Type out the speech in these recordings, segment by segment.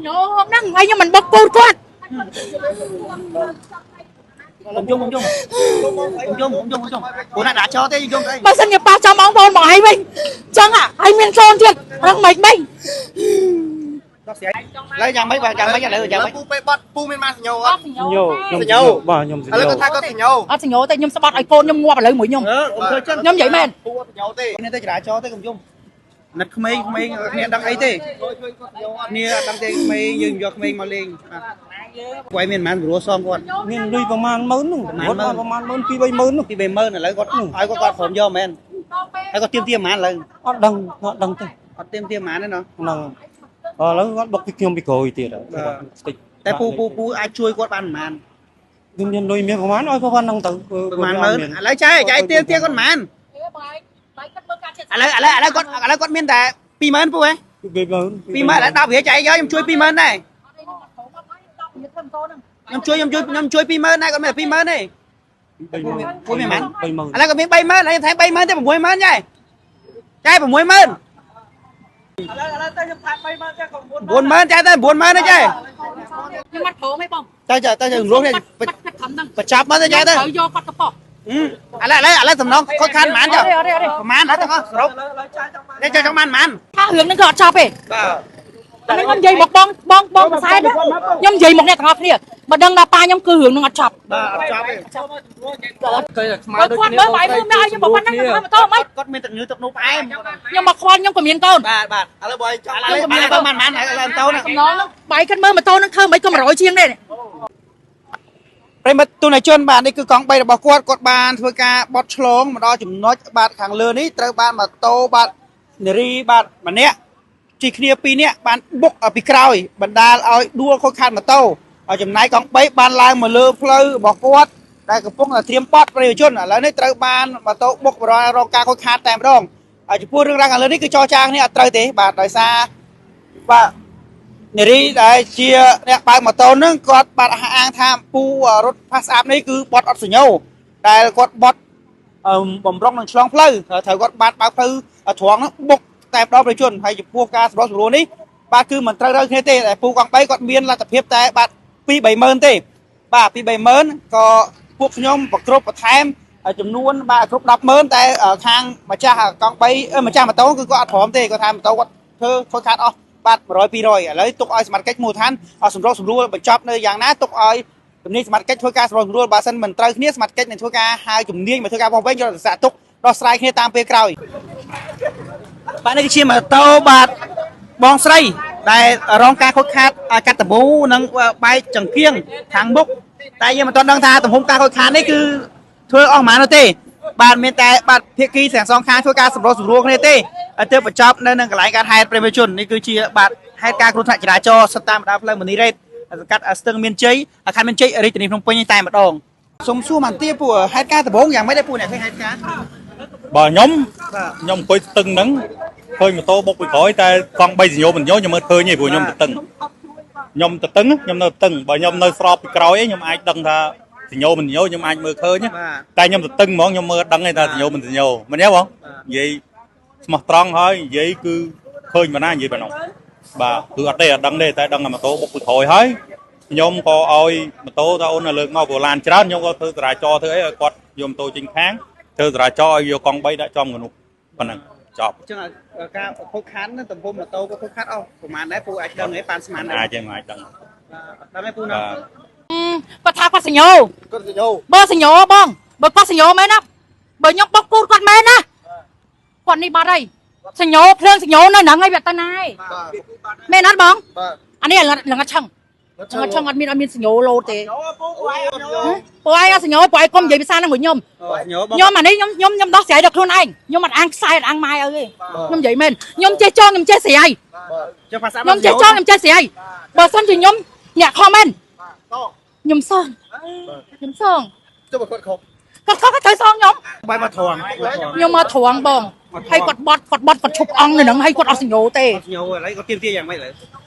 ញោហ្នឹងហើយខ្ញុំមិនបុកពូតគាត់ កុំយំកុំយំកុំយំកុំយំកុំយំពូណាដាក់ចោលទេយំអី បើសិនជាប៉ះចំបងប្អូនមកឯងវិញចឹងហើយមានកូនទៀតហ្នឹងមិនមិន ដោះស្រាយឡើយយ៉ាងម៉េចបាទយ៉ាងម៉េចឥឡូវយ៉ាងម៉េច ពូពេលបត់ពូមានបានសញ្ញោអត់ អត់សញ្ញោ ញោ សញ្ញោ បាទខ្ញុំស ឥឡូវគាត់ថាគាត់សញ្ញោ អត់សញ្ញោទេខ្ញុំស្បត់ឲ្យកូនខ្ញុំងាប់ឥឡូវមួយខ្ញុំ អឺកុំធ្វើចឹង ខ្ញុំនិយាយមែន ពូអត់សញ្ញោទេ នេះទៅចរាចរទេកុំយំណាត់ក្មេងក្មេងគ្នាដឹងអីទេគ្នាអត់ដឹងទេក្មេងយើងយកក្មេងមកលេងបាទគាត់មានប៉ុន្មានព្រោះសងគាត់ មានលុយប្រមាណម៉ឺននោះរត់បានប្រមាណម៉ឺនពីរបីម៉ឺននោះ ពី30000ឥឡូវគាត់ឲ្យគាត់គាត់ព្រមយកមែនហើយគាត់ទៀមទាប៉ុន្មានឥឡូវ អត់ដឹងអត់ដឹងទេ អត់ទៀមទាប៉ុន្មានទេណោះ ហ្នឹងឥឡូវគាត់បុកពីខ្ញុំពីក្រោយទៀតតិច តែពូពូពូអាចជួយគាត់បានប៉ុន្មាន ខ្ញុំមានលុយមានប្រមាណឲ្យប្រហែលហ្នឹងទៅ ប្រហែលម៉ឺនឥឡូវចែចែទៀមទាគាត់ប៉ុន្មានឥឡូវឥឡូវឥឡូវគាត់ឥឡូវគាត់មានតែ20000ពូហ៎ 20000 20000ឥឡូវ10រៀលចែយកខ្ញុំជួយ20000ដែរខ្ញុំជួយខ្ញុំជួយខ្ញុំជួយ20000ដែរគាត់មានតែ20000ទេ 30000 ពូមានប៉ុន្មាន 30000 ឥឡូវគាត់មាន30000ឥឡូវខ្ញុំថែម30000ទេ60000ចែចែ60000ឥឡូវឥឡូវទៅខ្ញុំថែម30000ទេ90000ចែទៅ90000ទេចែ ខ្ញុំអត់ព្រមទេបង ទៅចែទៅចែរស់នេះ បាត់ខំហ្នឹង បញ្ចប់មកទៅចែទៅ ត្រូវយកគាត់ទៅប៉ោះ ឥឡូវឥឡូវឥឡូវសំណងខូចខាតប៉ុន្មានចុះ អត់ទេអត់ទេ ប្រហែលហើយទាំងអស់សរុបនេះចង់បានប៉ុន្មាន ថារឿងហ្នឹងក៏អត់ចប់ទេ បាទ អាហ្នឹងខ្ញុំនិយាយមកបងបងបងប្រសែតខ្ញុំនិយាយមកអ្នកទាំងអស់គ្នាបើដឹងដល់ប៉ាខ្ញុំគឺរឿងហ្នឹងអត់ចប់ បាទអត់ចប់ទេ គេតែខ្មៅ បើ ដូចគ្នា គាត់មើលបាយមើលមកឲ្យខ្ញុំប៉ុណ្ណឹងខ្ញុំធ្វើម៉ូតូមិន គាត់មានទឹកញើទឹកនោះផ្អែម ខ្ញុំមកខ្វល់ខ្ញុំក៏មានកូន បាទបាទឥឡូវបើចង់ឥឡូវឥឡូវបើបានបានឥឡូវតោណា សំណងហ្នឹងបាយគិតមើលម៉ូតូហ្នឹងធ្វើមិនក៏100ជាងដែរ ប្រិមិត្តទូនជនបាទនេះគឺកង់3របស់គាត់គាត់បានធ្វើការបត់ឆ្លងមកដល់ចំណុចបាទខាងលើនេះត្រូវបានម៉ូតូបាទនារីបាទម្នាក់ជិះគ្នា2នាក់បានបុកពីក្រោយបណ្ដាលឲ្យដួលខូចខាតម៉ូតូឲ្យចំណាយកង់3បានឡើងមកលើផ្លូវរបស់គាត់ដែលកំពុងតែត្រៀមបត់ប្រជាជនឥឡូវនេះត្រូវបានម៉ូតូបុករងការខូចខាតតែម្ដងហើយចំពោះរឿងរ៉ាវខាងលើនេះគឺចរចាគ្នាអត់ត្រូវទេបាទដោយសារបាទ នារីដែលជាអ្នកបើកម៉ូតូហ្នឹងគាត់បាត់អះអាងថាពូរត់ផាសអាប់នេះគឺបត់អត់សញ្ញោដែលគាត់បត់បំរុងនឹងឆ្លងផ្លូវត្រូវគាត់បានបើកផ្លូវត្រង់ហ្នឹងបុកតែម្ដងប្រជាជនហើយចំពោះការសម្របសម្រួលនេះបាទគឺមិនត្រូវរើគ្នាទេតែពូកង់3គាត់មានលទ្ធភាពតែបាទ2 30000ទេបាទ2 30000ក៏ពួកខ្ញុំប្រគ្រប់បន្ថែមចំនួនបាទគ្រប់100000តែខាងម្ចាស់កង់3ម្ចាស់ម៉ូតូគឺគាត់អត់ព្រមទេគាត់ថាម៉ូតូគាត់ធ្វើខូចខាតអស់ បាទ100 200ឥឡូវទុកឲ្យសមត្ថកិច្ចមូលដ្ឋានសម្របសម្រួលបញ្ចប់នៅយ៉ាងណាទុកឲ្យជំនាញសមត្ថកិច្ចធ្វើការសម្របសម្រួលបើសិនមិនត្រូវគ្នាសមត្ថកិច្ចនឹងធ្វើការហៅជំនាញមកធ្វើការបោះវិញយកទៅសាកទុកដោះស្រាយគ្នាតាមពេលក្រោយបាទនេះគឺជាម៉ូតូបាទបងស្រីដែលរងការខូចខាតកាត់តមូនិងបែកចង្គៀងខាងមុខតែយើងមិនទាន់ដឹងថាទំហំការខូចខាតនេះគឺធ្វើអស់ប៉ុន្មាននោះទេបាទមានតែបាទភាគីទាំងសងខាងធ្វើការសម្របសម្រួលគ្នាទេទើបបញ្ចប់នៅនឹងកន្លែងការហេតុប្រិយជននេះគឺជាបាទហេតុការណ៍គ្រោះថ្នាក់ចរាចរណ៍ស្ថិតតាមបណ្ដោយផ្លូវមនីរ៉េតសង្កាត់ស្ទឹងមានជ័យខណ្ឌមានជ័យរាជធានីភ្នំពេញតែម្ដងសុំសួរមន្ទីរពួកហេតុការណ៍ដំបូងយ៉ាងម៉េចដែរពួកអ្នកឃើញហេតុការណ៍ បើខ្ញុំខ្ញុំអង្គុយស្ទឹងហ្នឹងឃើញម៉ូតូបុកពីក្រោយតែកង់3សញ្ញោមិនញោខ្ញុំមើលឃើញទេព្រោះខ្ញុំទៅតឹងខ្ញុំទៅតឹងខ្ញុំនៅតឹងបើខ្ញុំនៅស្របពីក្រោយឯងខ្ញុំអាចដឹងថាសញ្ញោមិនសញ្ញោខ្ញុំអាចមើលឃើញតែខ្ញុំទៅតឹងហ្មងខ្ញុំមើលដឹងឯងថាសញ្ញោមិនសញ្ញោមែនទេបងនិយាយស្មោះត្រង់ហើយនិយាយគឺឃើញបណ្ណានិយាយប៉ុណ្ណោះបាទគឺអត់ទេអត់ដឹងទេតែដឹងថាម៉ូតូបុកពីក្រោយហើយខ្ញុំក៏ឲ្យម៉ូតូថាអូនលើកមកព្រោះឡានច្រើនខ្ញុំក៏ធ្វើចរាចរណ៍ធ្វើអីឲ្យគាត់យកម៉ូតូចេញខាងធ្វើចរាចរណ៍ឲ្យយកកង់3ដាក់ចំកនោះប៉ុណ្ណឹងចប់ អញ្ចឹងការខូចខាតហ្នឹងទំហំម៉ូតូក៏ខូចខាតអស់ប្រហែលដែរពូអាចដឹងទេប៉ានស្មានដែរ អាចទេមិនអាចដឹង ដឹងទេពូណា បាទ គាត់ថាគាត់សញ្ញោ គាត់សញ្ញោ បើសញ្ញោបងបើគាត់សញ្ញោមែនណាបើខ្ញុំបុកពូតគាត់មែនណាគាត់នេះបាត់ហើយសញ្ញោភ្លើងសញ្ញោនៅហ្នឹងហើយវាទៅណាហើយមែនអត់បង បាទ អានេះលងអត់ឆឹងលងអត់ឆឹងអត់មានអត់មានសញ្ញោលោទេពូឯងអត់សញ្ញោពូឯងកុំនិយាយភាសាហ្នឹងមួយខ្ញុំ សញ្ញោបង ខ្ញុំអានេះខ្ញុំខ្ញុំខ្ញុំដោះស្រាយដល់ខ្លួនឯងខ្ញុំអត់អាងខ្សែអត់អាងម៉ែអើទេខ្ញុំនិយាយមែនខ្ញុំចេះចងខ្ញុំចេះស្រាយ ចុះភាសា ខ្ញុំចេះចងខ្ញុំចេះស្រាយបើសិនជាខ្ញុំអ្នកខំមែនខ្ញុំសងខ្ញុំសង ចុះបើគាត់ខុស គាត់ខុសគាត់ត្រូវសងខ្ញុំ បាយមកត្រង់ ខ្ញុំមកត្រង់បងហើយគាត់បត់គាត់បត់គាត់ឈប់អង្គនៅហ្នឹងហើយគាត់អត់សញ្ញោទេស ញ្ញោឥឡូវគាត់ទៀមទាយ៉ាងម៉េចឥឡូវ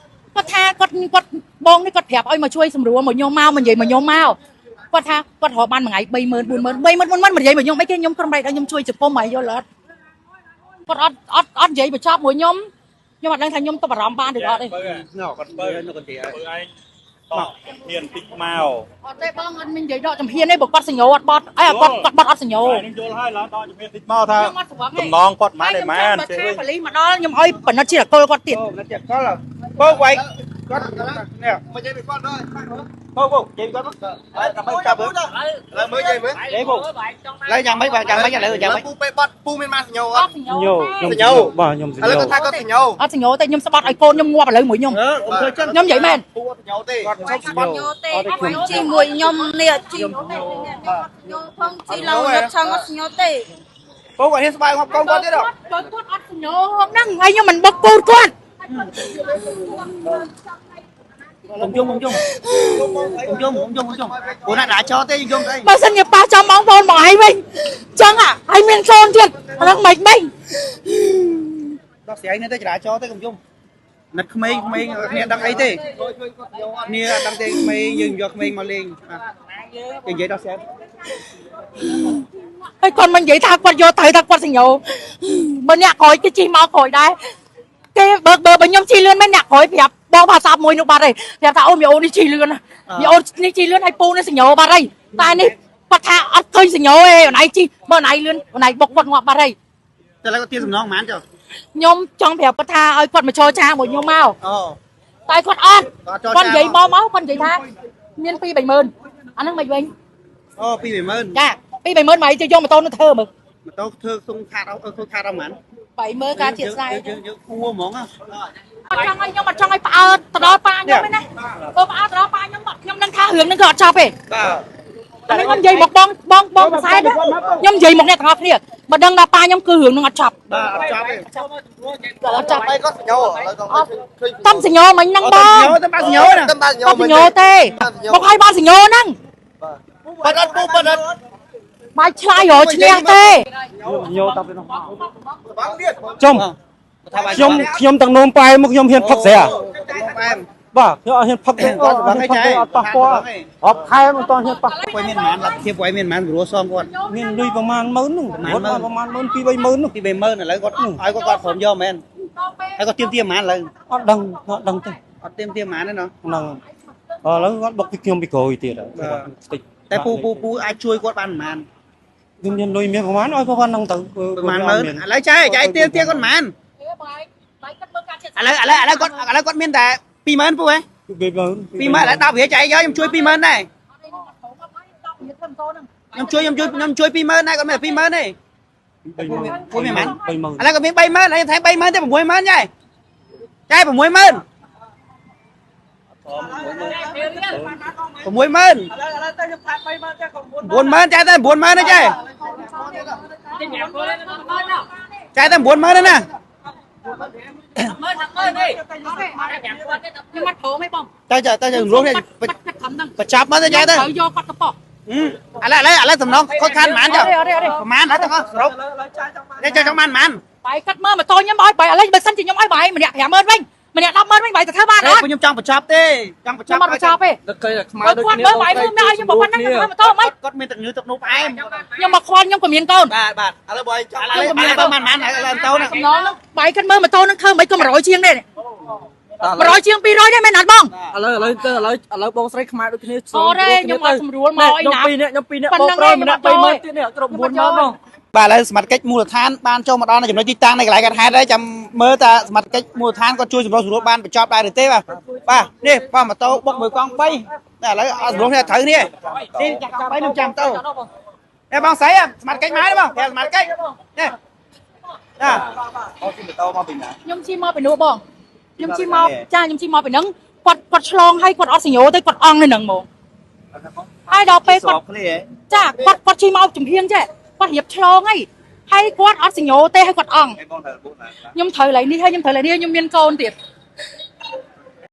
គាត់ថាគាត់គាត់បងនេះគាត់ប្រាប់ឲ្យមកជួយសម្រួលមកខ្ញុំមកមកនិយាយមកខ្ញុំមកគាត់ថាគាត់រកបានមួយថ្ងៃ30000 40000 30000 40000មកនិយាយមកខ្ញុំអីគេខ្ញុំក្រុមរែកដល់ខ្ញុំជួយសង្គមឲ្យយល់អត់គាត់អត់អត់អត់និយាយបញ្ចប់មួយខ្ញុំ ខ្ញុំអត់ដឹងថាខ្ញុំទប់អារម្មណ៍បានឬអត់ទេ ណ៎គាត់បើនៅគាត់ទី បើឯងតហ៊ានតិចមក អត់ទេបងអត់មាននិយាយដកចំហៀនទេបើគាត់សញ្ញោអត់បត់អីគាត់គាត់បត់អត់សញ្ញោ ខ្ញុំយល់ហើយឡើងដកជំហានតិចមកថា ខ្ញុំអត់ស្វឹងទេ តំណងគាត់ម៉ានឯម៉ាន បើថាប៉ូលីសមកដល់ខ្ញុំឲ្យបណិតជាអកលគាត់ទៀត អូណាត់ជាកលបងវាយគាត់នេះ មកនិយាយពីគាត់ដល់ បងបងនិយាយគាត់មកដើម្បីចាប់មើល ឡើយមើលនិយាយមើល និយាយបងឡើយយ៉ាងម៉េចបាទយ៉ាងម៉េចឥឡូវយ៉ាងម៉េច ពូពេលបត់ពូមានបានសញ្ញោអត់ អត់សញ្ញោ ញោ ទេ ខ្ញុំបាទខ្ញុំ ឥឡូវគាត់ថាគាត់សញ្ញោ អត់សញ្ញោទេខ្ញុំស្បត់ឲ្យកូនខ្ញុំងាប់ឥឡូវមួយខ្ញុំ អឺកុំធ្វើចឹង ខ្ញុំនិយាយមែន ពូអត់សញ្ញោទេ គាត់ឈប់ស្បត់ ញោទេជីមួយខ្ញុំនេះជីញោផងជីឡូវឆងអត់ញោទេ បងគាត់ហ៊ានស្បាយងាប់កូនគាត់ទៀតហ៎ បើគាត់អត់សញ្ញោហ្នឹងហើយខ្ញុំមិនបុកពូតគាត់ កុំយំកុំយំកុំយំកុំយំកុំយំព្រោះណាដាក់ចោលទេយំស្អី បើសិនជាប៉ះចំបងប្អូនមកឯងវិញចឹងហើយមានកូនទៀតអាហ្នឹងមិនមិន ដោះស្រាយនេះទៅចរាចរណ៍ទៅកុំយំណិតក្មេងក្មេងគ្នាដឹងអីទេគ្នាអត់ដឹងទេក្មេងយើងយកក្មេងមកលេងបាទយើងនិយាយដោះស្រាយ ហើយគាត់មិននិយាយថាគាត់យកទៅថាគាត់សញ្ញោបើអ្នកក្រោយគេជិះមកក្រោយដែរគេបើបើបើខ្ញុំជិះលឿនមែនអ្នកក្រោយប្រាប់បងភាសាមួយនោះបាត់ហើយប្រាប់ថាអូមីអូននេះជិះលឿនណាមីអូននេះជិះលឿនហើយពូនេះសញ្ញោបាត់ហើយតែនេះគាត់ថាអត់ឃើញសញ្ញោទេអនឯងជិះបើអនឯងលឿនអនឯងបុកគាត់ងាប់បាត់ហើយ តែឡើយគាត់ទាសំណងហ្មងចុះ ខ្ញុំចង់ប្រាប់គាត់ថាឲ្យគាត់មកចរចាមួយខ្ញុំមក អូ តែគាត់អត់គាត់និយាយមកមកគាត់និយាយថាមាន2 30000អាហ្នឹងមិនវិញ អូ2 30000 ចា2 30000មកទៅយកម៉ូតូនោះធ្វើមើល ម៉ូតូធ្វើសុងខាតអស់ធ្វើខាតអស់ហ្មង 30000ការជាស្ដាយ យើងយើងគួរហ្មង អត់ចង់ឲ្យខ្ញុំអត់ចង់ឲ្យផ្អើលទៅដល់ប៉ាខ្ញុំទេណាបើផ្អើលទៅដល់ប៉ាខ្ញុំខ្ញុំនឹងថារឿងហ្នឹងក៏អត់ចប់ទេ បាទ អានេះខ្ញុំនិយាយមកបងបងបងផ្សែតខ្ញុំនិយាយមកអ្នកទាំងអស់គ្នាបើដឹងថាប៉ាខ្ញុំគឺរឿងហ្នឹងអត់ចប់ បាទអត់ចប់ទេ អត់ចប់ ហើយគាត់សញ្ញោឥឡូវគាត់ឃើញ តំសញ្ញោមិញហ្នឹងបង តែបានសញ្ញោណា តាមបានសញ្ញោ អត់សញ្ញោទេមកឲ្យបានសញ្ញោហ្នឹង បាត់អត់ពូបាត់អត់ បាយឆ្លាយរកឈ្នះទេ ញោតាប់ទៅនោះ បាំងទៀត ចំខ្ញុំខ្ញុំទាំងនោមប៉ែមកខ្ញុំហ៊ានផឹកស្រា ផ្អែម បាទខ្ញុំអត់ហ៊ានផឹកទេ គាត់សម្បឹងអីចែ អត់ប៉ះពាល់រាប់ខែមិនតហ៊ានប៉ះ គាត់មានប៉ុន្មានលទ្ធភាពគាត់មានប៉ុន្មានព្រោះសងគាត់ មានលុយប្រមាណ10000នោះរត់បានប្រមាណ10000 2 30000នោះ ពី30000ឥឡូវគាត់ឲ្យគាត់គាត់ព្រមយកមែនហើយគាត់ទៀមទាប៉ុន្មានឥឡូវ អត់ដឹងអត់ដឹងទេ អត់ទៀមទាប៉ុន្មានទេណោះ ហ្នឹងឥឡូវគាត់បុកពីខ្ញុំពីក្រោយទៀតតិច តែពូពូពូអាចជួយគាត់បានប៉ុន្មាន ខ្ញុំមានលុយមានប្រមាណឲ្យប្រហែលហ្នឹងទៅ ប្រហែលម៉ឺនឥឡូវចែចែទៀមទាគាត់ប៉ុន្មាន បាយគិតមើលការជា ឥឡូវឥឡូវឥឡូវគាត់ឥឡូវគាត់មានតែ20000ពូហ៎ 20000 20000ឥឡូវ10រៀលចែយកខ្ញុំជួយ20000ដែរខ្ញុំជួយខ្ញុំជួយខ្ញុំជួយ20000ដែរគាត់មានតែ20000ទេ 30000 ពូមានប៉ុន្មាន 30000 ឥឡូវគាត់មាន30000ហើយថែម30000ទេ60000ចែចែ60000 60000 90000ចែតែ90000ទេចែចែតែ90000ទេណា ខ្ញុំអត់ព្រមទេបង តែចែតែចែរស់នេះ បាត់គិតខំហ្នឹង បញ្ចប់មកទៅចែទៅ ត្រូវយកគាត់ទៅប៉ោះ ឥឡូវឥឡូវឥឡូវសំណងគាត់ខានប៉ុន្មានចុះ អត់ទេអត់ទេ ប្រហែលហើយទាំងអស់សរុបនេះចង់បានប៉ុន្មាន បាយគិតមើលម៉ូតូខ្ញុំឲ្យបាយឥឡូវបើសិនជាខ្ញុំឲ្យបាយម្នាក់50000វិញម្នាក់100,000វិញបាយទៅធ្វើបានអត់ ខ្ញុំចង់បញ្ចប់ទេចង់បញ្ច ខ្ញុំ ប់ អត់បញ្ចប់ទេ នឹកឃើញតែខ្មៅ បើ ដូចគ្នា គាត់មើលបាយមើលមកឲ្យខ្ញុំប៉ុណ្ណឹងខ្ញុំធ្វើម៉ូតូមិន គាត់មានទឹកញើទឹកនោះផ្អែម ខ្ញុំមកខ្វល់ខ្ញុំក៏មានកូន បាទបាទ ឥឡូវបើចង់ ឥឡូវឥឡូវបានបានឥឡូវតោណា សំណងហ្នឹងបាយគិតមើលម៉ូតូហ្នឹងធ្វើមិនក៏100ជាងដែរ100ជាង200ដែរមែនអត់បង ឥឡូវឥឡូវទៅឥឡូវឥឡូវបងស្រីខ្មែរដូចគ្នា អត់ទេខ្ញុំអត់សម្រួលមកអីណា ខ្ញុំពីរនាក់ខ្ញុំពីរនាក់បងប្រុសម្នាក់30000ទៀតនេះគ្រប់90000បង បាទឥឡូវសមត្ថកិច្ចមូលដ្ឋានបានចូលមកដល់នៅចំណុចទីតាំងនៃកន្លែងកើតហេតុហើយចាំមើលតើសមត្ថកិច្ចមូលដ្ឋានគាត់ជួយសម្រុះសម្រួលបានបញ្ចប់ដែរឬទេបាទបាទនេះបាទម៉ូតូបុកមួយកង់3តែឥឡូវអត់សម្រុះនេះត្រូវនេះនេះចាក់កង់3នឹងចាំទៅនេះបងស្រីសមត្ថកិច្ចមកទេបងប្រាប់សមត្ថកិច្ចនេះណា ខ្ញុំជិះមកពីនោះបងខ្ញុំជិះមកចាខ្ញុំជិះមកពីហ្នឹងគាត់គាត់ឆ្លងឲ្យគាត់អត់សញ្ញោទេគាត់អង់នៅហ្នឹងហ្មងហើយដល់ពេលគាត់ គ្នាហ៎ ចាគាត់គាត់ជិះមកចំហៀងចេះគាត់រៀបឆ្លងហើយហើយគាត់អត់សញ្ញោទេហើយគាត់អង់ បងត្រូវបុកណា ខ្ញុំត្រូវឡៃនេះហើយខ្ញុំត្រូវឡៃនេះខ្ញុំមានកូនទៀត